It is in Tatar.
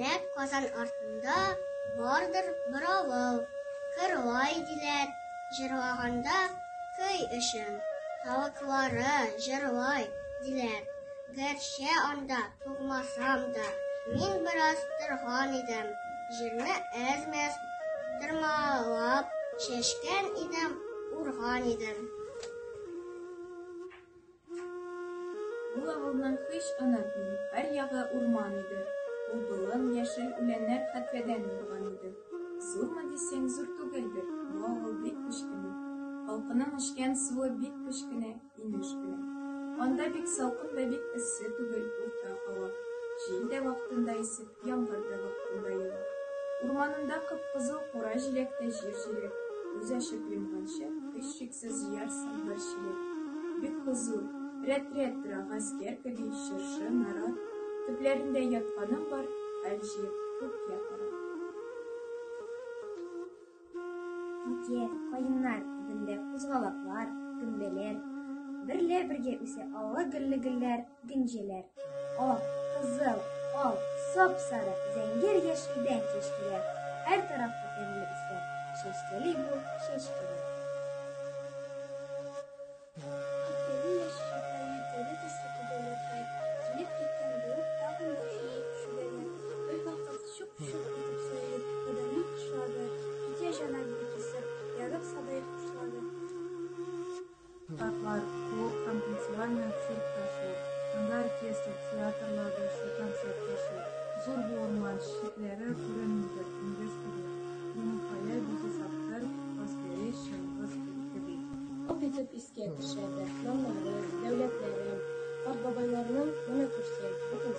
Нәкъ Казан артында бардыр бер авыл, Кырлай диләр, җырлаганда көй өчен, Тавыклары җырлай, диләр. Гәрчә анда тугмасам да, мин бераз торган идем, Җирне әз-мәз тырмалап чәчкән идем, урган идем. Ул авылны һич онытмыйм, һәр ягы урман иде. Ул болын яшел үләннәр хәтфәдән урган иде. Зурмы дисәң, зур түгелдер, бу авыл бик кечкенә. Халкының эчкән суы бик кечкенә, инеш кенә. Анда бик салкын да бик эссе түгел, урта һава. Җил дә вакытында исеп, яңгыр да вакытында ява. Урманында кып-кызыл кура җиләк тә җир җиләк. Күз ачып йомганчы, һичшиксез җыярсың бер чиләк. Бик хозур, рәт-рәт тора гаскәр кеби чыршы, нарат. Төпләрендә ятканым бар, хәл җыеп, күккә карап. Юкә, каеннар төбендә кузгалаклар, гөмбәләр. Берлә-бергә үсә аллы-гөлле гөлләр, гөнҗәләр. Ак, кызыл, ал, сап-сары, зәңгәр яшелдән чәчкәләр. Һәр тарафка тәмле исләр. Чәчкәли бу чәчкәләр. Үпкәли лә чәчәкләрне тере төсле түгәләргә, Килеп киткән булып тагын да шул чүгәләр. Бервакыт чук-чук итеп сайрый Казанның кошлары, Китә җанат бикисап, ярык садай һушлары. Парклар, клуб һәм танцевальный цирк та шул, Анда оркестр, театрлар да шул, концерт та шул. Зур бу урман, чикләре күренмидер, диңгез кеби, Биниһая бихисаптыр гаскәри Чыңгыз кеби. Лап итеп искә төшәдер, Наменнары, дәүләтләре. Карт бабайларның, менә күрсен, бөтен.